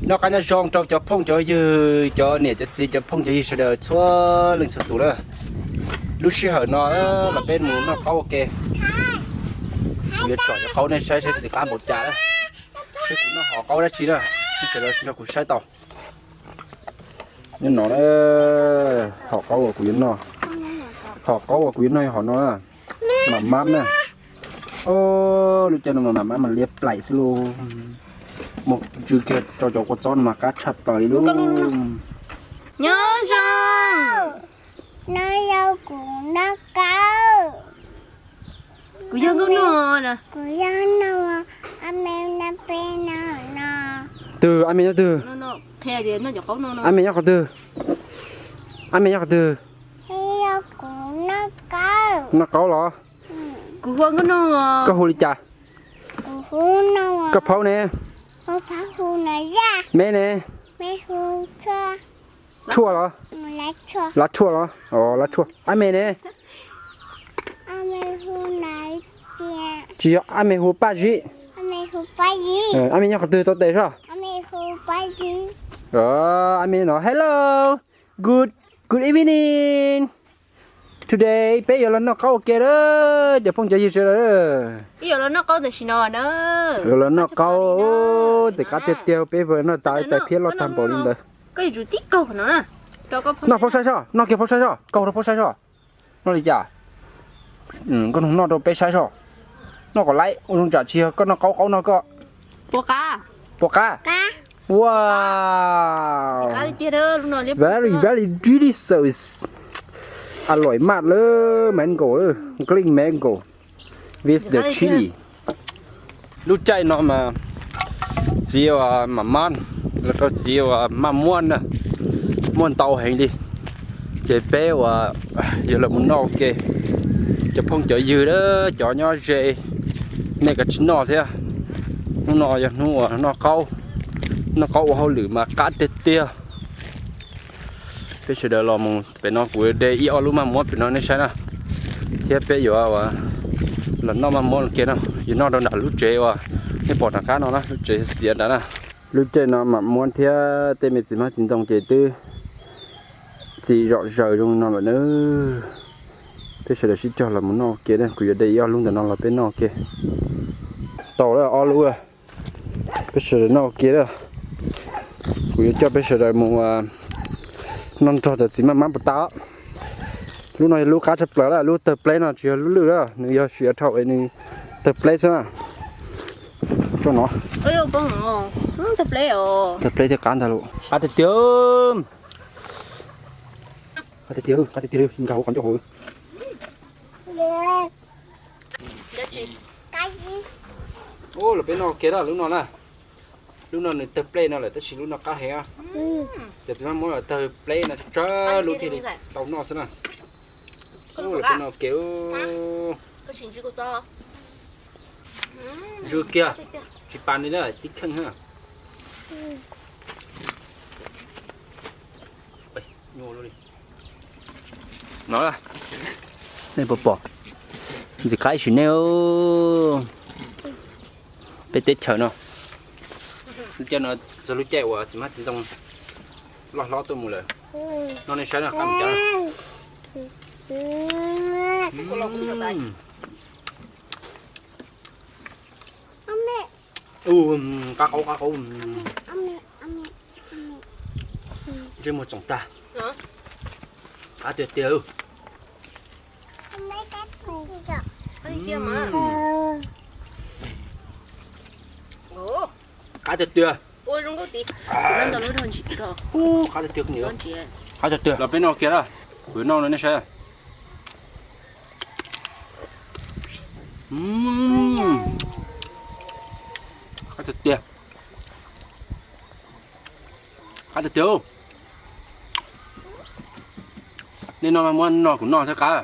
Noj qab nyob zoo rau cov phooj cov ywg, cov niam cov txiv, cov phooj cov ywg sawv daws txhua leej txhua tus na. Lub sij hawm no los peb mus noj qaub ua ke. Kuv yuav tsom cov qaub nej saib seb ntxim qab npaum cas na. Seb kuv noj hom qaub dab tsi na, nej sawv daws nrog kuv saib tau. Nyob no, hom qaub uas kuv yuav noj, hom qaub uas kuv yuav noj yog hom no na. Mam mab na. Lub caij no mas mam mab mas liab plaim xwb lauj. Mus tsw kiag rau cov kua txob no mas qab tshaj plaws li lauj. Nyob zoo. No yog kuv noj qaub. Kuv yog Nkauj Nuj na. Kuv yog Nuj, ab me nyob peb no no. Twg, ab me nyob twg? Ab me nyob qhov twg? Ab me nyob qhov twg? Yog kuv noj qaub. Noj qaub los? Kuv hu Nkauj Nuj. Koj hu li cas? Kuv hu no. Koj phaub ne? Me ne? Tshuaj los? Lab tshuaj los? Lab tshuaj. Ab me ne? Tsis yog, ab me hu Paj Zib. Ab me nyob qhov twg tau tes soj? Ab me no, hello, good, good evening. Today peb yuav los noj qaub ua ke lawm cov phooj cov ywg sawv daws. Yuav los noj qaub, ntxim qab tiag tiag, peb noj tas tais phiab loj tag npaum li ntawd. Noj phaub saib soj, noj kiag phaub saib soj, kaug rau phaub saib soj. Noj li cas? Koj noj rau peb saib soj. Noj kom laib ua zoo tsam tsis yog koj noj qaub qaub no koj puas qab. Wow, very very delicious. A loi maj lawm, mango, green mango with the chili. Lub caij no mas txiv uas Mam Mab los rau txiv uas Maj Muab na, muaj ntau heev li. Ces peb uas yuav los mus noj ua ke, cov phooj cov ywg, cov nyob ze, nej kav tsij noj thiab. Hnub no yog hnub uas noj qaub, noj qaub ua hauj lwm mas qab tiag tiag. Peb sawv daws los mus pem no kuv de ib ob lub maj muab pem no nej saib na, thiab peb yuav los noj maj muab ua ke no, yuav noj rau nram lub tsev uas nej pom nram qab no na, lub tsev xiav nrad na. Lub caij no Mam Muab thiab tej me txiv hmab txiv ntoo ces twb txi zom zaws zoo no lawm na. Peb sawv daws sib cog los mus noj ua ke na, kuv yuav de ib ob lub ntawm no los peb noj ua ke. Tau lawm ob lub, peb sawv daws noj ua ke na. Kuv yuav coj peb sawv daws mus noj nrog cov txiv maj mab puas tas. Lub no yog lub qab tshaj plaws lawm, lub tawg pleb no tsis yog lub lwj lawm, nws yog siav dhau es nws tawg pleb xwb na. Tso no. Tawg pleb thiaj qab ntag lauj. Qab tiag tiag. Qab tiag tiag, qab tiag tiag, nkag hauv qhov ncauj hauv. Ub, los peb noj ua ke lub no na. Lub no nws tawg pleb no lawm tab sis lub no qab heev. Cov txiv maj muab los tawg pleb no tsawg lub thiaj li tau noj xwb na. Ub, los peb noj ua ke. Ntsuag kiag, tsis pas li na, tib kheej na. No, nej puas pom? Ntxim qab ib sim neej, peb teb chaws no. Lub caij no txog lub caij uas txiv hmab txiv ntoo loj hlob tuaj mus lawm. No nej saib no qab mus cas. Qab qaub, qab qaub. Ntsej muag txoom tag. Qab tiag tiag. Qab tiag tiag. Ub, qab tiag tiag, qab tiag tiag. Los peb noj kiag lawm, kuv noj no nej saib. Qab tiag tiag. Qab tiag tiag. Nej noj muab noj kuv noj thiab qab.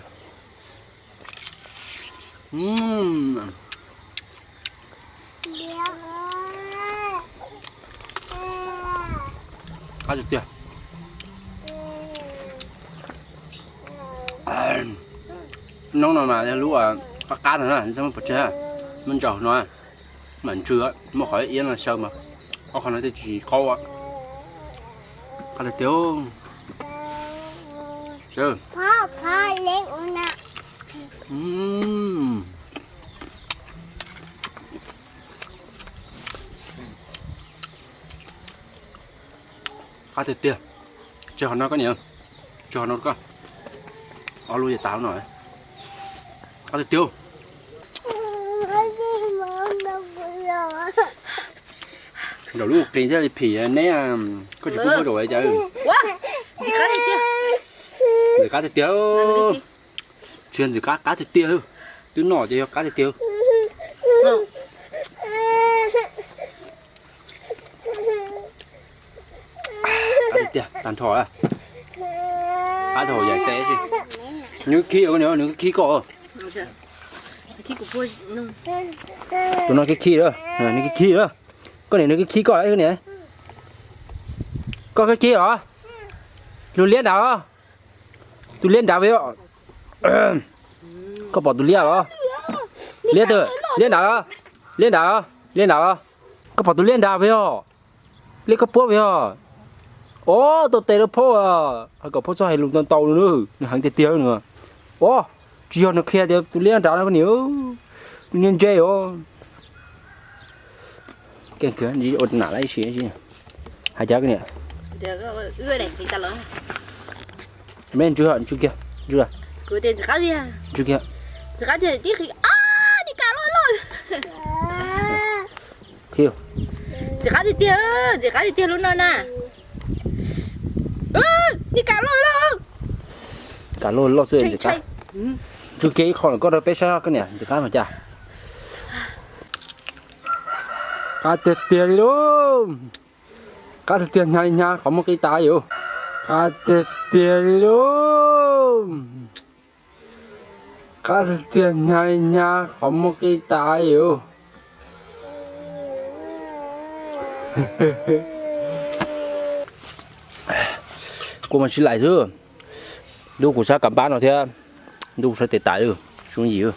Qab tiag tiag. Noob no mas yog lub qab qab ntag na, txhob muab pov tseg, muab ntsaus no, mam ntsw, muaj qhov iab no xyaw mas. Ob qho no tej tsis qaub. Qab tiag tiag. Qab tiag tiag. Tseg qhov no koj niam, tseg qhov no koj. Ob lub yeej tas no. Qab tiag tiag. Nram lub qis thiaj li phim neb, koj tsis pub muab rau ua cas. Ntxim qab tiag tiag. Tsis yog ntxim qab, qab tiag tiag. Twb noj ces yog qab tiag tiag. Qab tiag tiag, tag nrho. Qab dhau yaim tes. Nws khib, nws khib koj. Tus no khib khib lawm, nws khib khib lawm. Koj niam nws khib khib koj, koj niam. Koj khib khib los? Lug liab nrad los? Tus liab nrad vim os. Koj pom tus liab los? Liab twg? Liab nrad los? Liab nrad los? Liab nrad los? Koj pom tus liab nrad vim os? Liab koj puab vim os? Os, tau tes rau phauj, hais kom phauj txhob hais lus ntau ntau no, nws heev tiag tiag nws. Os, tsis yog nws qhia tias tus liab nrad no koj niam, nws niag ntse os. Keej kwv, ua nam lawm ib sim, hais cas koj niam. Me ntsw, ntsw kiag, ntsw kiag. Ntxim qab tiag tiag, ntxim qab tiag tiag lub no na. Ntxim qab loj loj. Kam loj loj xwb ntxim qab. Ntsw kiag ib qho koj rau peb saib koj niam ntxim qab mas cas. Qab tiag tiag li lauj. Qab tiag tiag, hnyav li hnyav qhov muag qi tas yus. Qab tiag tiag li lauj. Qab tiag tiag, hnyav li hnyav qhov muag qi tas yus. Kuv mas sib laim xwb. Ntuj kuv sab kam pab no thiab. Ntuj kuv sab tes tas lawm, zoo yim.